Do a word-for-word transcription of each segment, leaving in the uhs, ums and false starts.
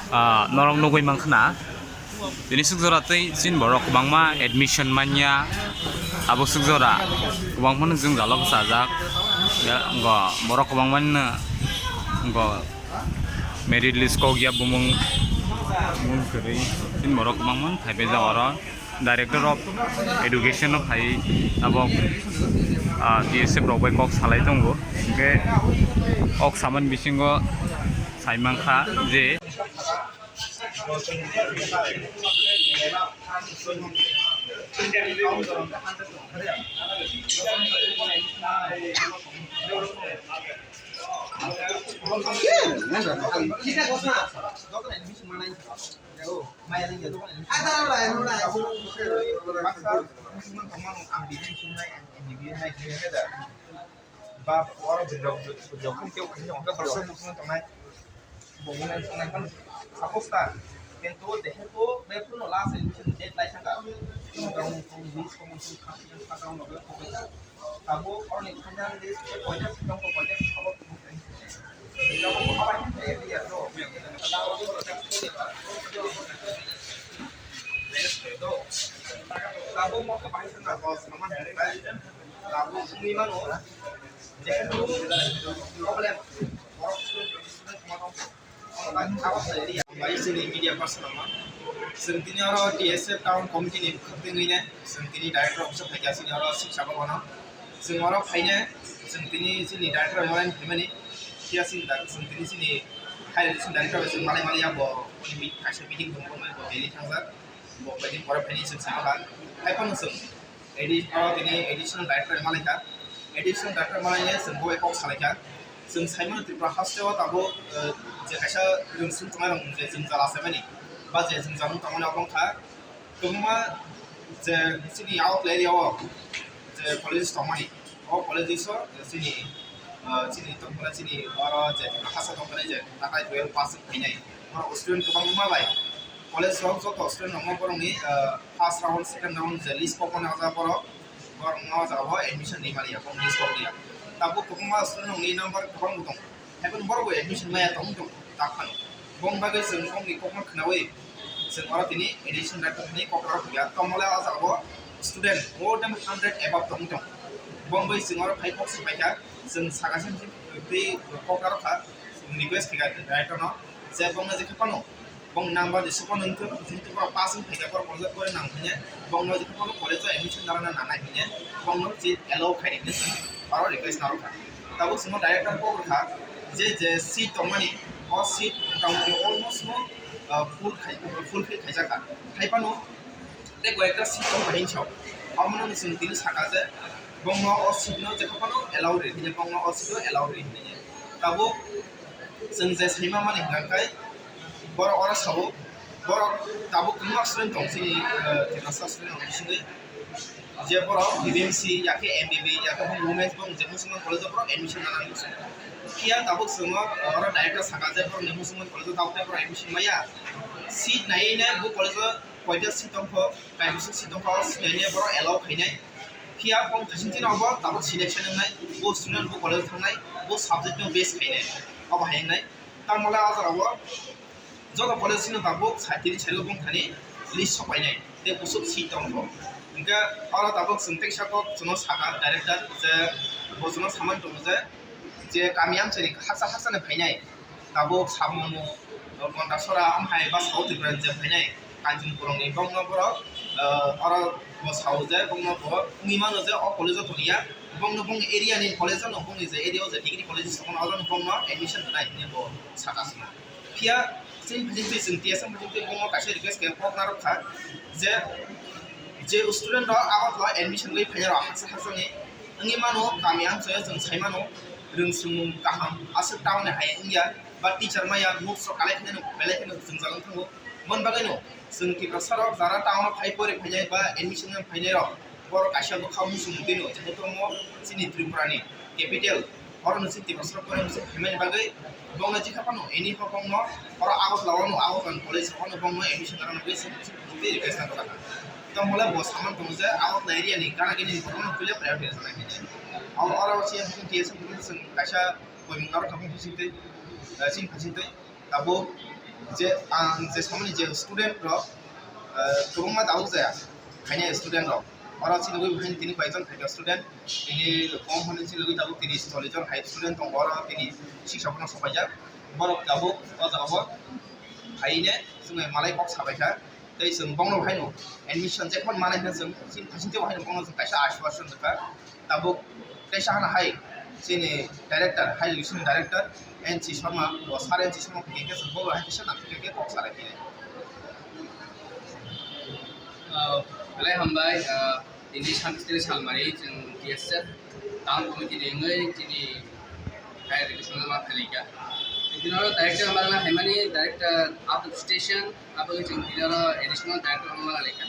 Ah, norok nugwi mankha na, tini swk jora tei chini borok kwbangma admission manya, abo swk jora kwbangma no jwngjalo bwchajak, ya, go borok kwbangma no go merit list kok ya bumung, bumung kwrwi, chini borok kwbangma no thaipaijak oro. Director of Education no phai abo, ah, T S F rok bai kok salai tongo, hingke kok samani bisingo sai mankha je Tabuk oroni final list tei koita seat tongkha, koita seat abo tongkha. Tabuk abo hai khe area to. Tabuk mo khe bahai khna bo saman hai khlai. Tabuk wngwi mano. Jehetu problem. Borok student, student songma tong. Bai chini media person rokno. Chwng tini oro T S F town committee ni bwkhak twi wngwi ne chwng tini director office o phaikha chini oro siksa bhavan o. Chwng oro phaine chwng tini chini director bai malai phaimani. Phiya chini da-, chwng tini chini higher education director bai chwng malai maliya bo kaisa meeting tongmani bo Delhi thangjak. Bo bai tini pore phaini chwng sama kha. Hai phano chwng Edi-, o tini additional director malaikha. Additional director malainai chwng bo kok salaikha. Chwng saimano Tripura haste o tabuk, eh, je kaisa rwngsong tongnai rok je jwngjal achaimani, ba je jwngjal wng tongmani abo wngkha kwbangma je chini outlying area o je colleges tongmani, o colleges o chini, eh, chini tongmani chini oro je Tripura haste tongmani je natai twelve pass wng phainai, borok student kwbangma bai college rok joto student rokno borokni, eh, first round, second round je list kokmani o jaga borok, borokno o jaga o admission ri maliya, borok list kok liya. Tabuk kwbangma student rokni number kwbang bo tongo. Haikhe borok bo admission maya tong tong tak phano. Bong bagwi chwng bongni kokno khnaui chwng oro tini admission ri thani kok aro ya. Tongmole o jaga o student more than hundred above tong tong. Bong bai chwng oro phai kok swng paikha. Chwng saka se twi kok aro kha. Chwng request khaikha director no je bongno je khe phano. Bong number risi phone wngkhe, jehetu borok pass wng phaikha, borok college o pore nang hwnwi, bongno jephuru college o admission narwkna nangnai hwnwi, bongno seat allow khaidi hwnwi chwng oro request narwkha. Tabuk chwngno director kok rwkha, je je seat tongmani, o seat motamoti almost no, ah, full khai, full fill khaijakha. Hai phano tei koi ekta seat tongmani hinwi sao. Omono chwng tini sakha je, bongno o seat no jekha phano allow rw hwnwi, bongno o seat o allow rw hwnwi. Tabuk chwng je saima mani hwnka khe, borok oro sao, borok tabuk kwbangma student tong chini, eh, Tiprasa student rok bisingwi, je borok B B M C ya khe M B B ya khe bo women's bo je Musulman college o borok admission nana muchung. Phiya tabuk chwng oro director saka je borok ni Musulman college o tabuk tei borok admission maya. Seat naiwi nai bo college o koita seat tongkho, kaisa seat tongkho, seat naiwi nai borok allow khainai. Phiya bong thaisin chini obo tabuk selection wngnai, bo student bo college o thangnai, bo subject no base khainai, obo hai wngnai. Tamo le o jaga o joto college chini tabuk side tini side o bung thani list sok painai tei busuk seat tong kho. Hingke oro tabuk chwng teisa kok chwngno saka director je bo chwngno samani tongo je, je kami amchaini haksa haksa ni phainai tabuk Samung, Gondasora, omo hai ba South Tripura ni je phainai Kanchanpur ni bongno borok, eh, oro bo sao je bongno bo wngwi mano je o college o tongya, bongno bongni area ni college o no bongni je area o je degree college tongo no oro no bongno admission rwnai hinwi bo saka swngo. Phiya chini phaising twi chwng T S M phaising twi bongno kaisa request khe kok narwk kha je, je student rok Agartala admission rwi phainai rok haksa haksa ni wngwi mano, kami amchaio chwng sai mano, rwngswngmung kaham aswk town ni hai wngya, ba teacher maya notes rok kalai kheno, belai kheno jwngjal wng thango. Mon bagwino chwng Tiprasa rok jara town o phai pori phainai ba admission wng phainai rok, borok kaisa bwkha muchung twi no, jehetu omo chini Tripura ni capital, oro no chini Tiprasa rok pori muchung phaimani bagwi bongno jikha phano any hok bongno oro Agartala o no, Agartala ni college rok no bongno admission rwna bagwi chwng twi request kha. Tamo le bo saman tongo je Agartala area ni gana gini borok no puila priority rwna hinwi. Oro, oro chini T S M chwng kaisa Koimung aro tabuk bising twi, eh, chini bising twi tabuk Je ang je samani je student rok, eh, kwbangma tabuk jaya, khaina student rok. Oro chini bagwi haino tini koi jon phaikha student, tini kom hwnwi chini bagwi tabuk tini chollish jon hai student tongo, oro tini six of no sopaijak. Borok tabuk o jaga o phaine chwngno malai kok sabaikha. Tei chwng bongno haino admission jephru manai hwnwi chwng chini thasing tebo haino bongno chwng kaisa ashwaswan rwkha. Tabuk tei sahana hai chini director, hai chini director N C Sharma, o sir N C Sharma khe khe chwng bobo hai kisa nang khe khe kok salai khe. Ah, belai hambai, ah, tini Santistri Salmari, chwng T S F town committee ni wngwi chini higher education ma phalikha. Tini oro director ma haimani director out of station, abo chwng tini oro additional director ma phalikha.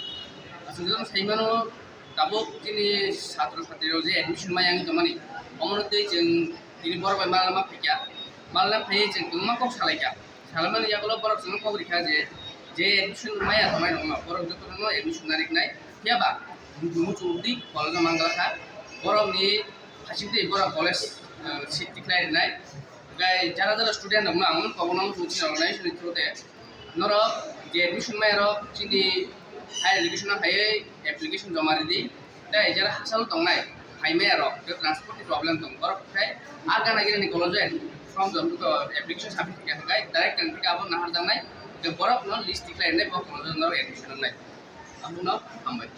Aswk jora saimano, tabuk chini satro satrirok je admission maya wngwi tongmani, omono tei chwng tini borok bai malna ma phaikha, malna phaiwi chwng kwbangma kok salaikha. Salamani yagulo borok chwngno kok rikha je, je admission maya tongnai rokno borok jotono admission nariknai, phiyaba muchung twi college o manglakha, borokni hasingtwi borok college, eh, seat tikhlai rwnai. Gai jara jara student rokno ang kobono muchung twi rwnai sini through de. Norok je admission maya rok chini higher education o phaiwi application joma ridi. Tei jara hachalo tongnai phaimaya rok je transport ni problem tong borok khai a gana gini ni college o form jom to application submit khe khai direct tang khe abo nahar jangnai je borok no list tikhlai nai bo college o norok admission nai. Abono hambai.